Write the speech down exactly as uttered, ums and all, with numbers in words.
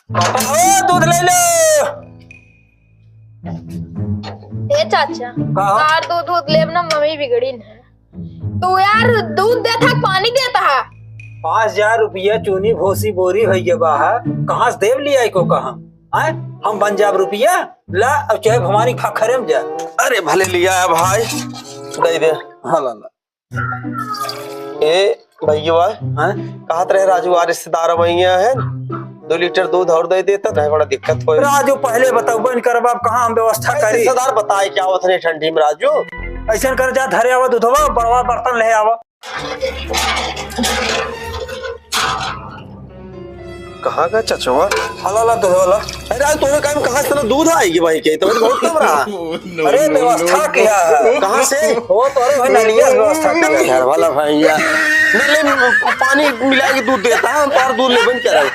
पापा हो, दूध ले लो। ए चाचा, का हो? कार दूध दूध लेब ना, मम्मी बिगड़ी न है। तू यार दूध देत हा, पानी देत हा। पाँच हजार रुपया चूनी भोसी बोरी होइ गया बा, कहाँ से देब लिया को कहा? आय, हम बन जाब रुपया, ला, अब चाहे भवानी खखरे में जा। अरे भले लिया है भाई, दे दे। हाँ ला ला। ए भैया, हाँ? कहत रहे राजू, आ रिश्तेदार वहीं है, दो लीटर दूध और दे देता, नहीं बड़ा दिक्कत होई। राजू पहले बताओ, बन कर बाप, कहाँ हम व्यवस्था अरे करी? रिश्तेदार बताए क्या होत है ठंडी में राजू? ऐसन कर, जा धरे आवा दूधवा, बड़वा बर्तन ले आवा। कहाँ का चचवा? हला ला दूध वाला। अरे आज तोरे काम कहाँ से इतना दूध आएगी भाई के? तो बहुत कम रहा। अरे व्यवस्था किया है। कहाँ से? वो तो अरे भाई नलिया से व्यवस्था किया है। घर वाला भाई यार। नले में पानी मिला के दूध देता है, हम तार दूध ले बन कर।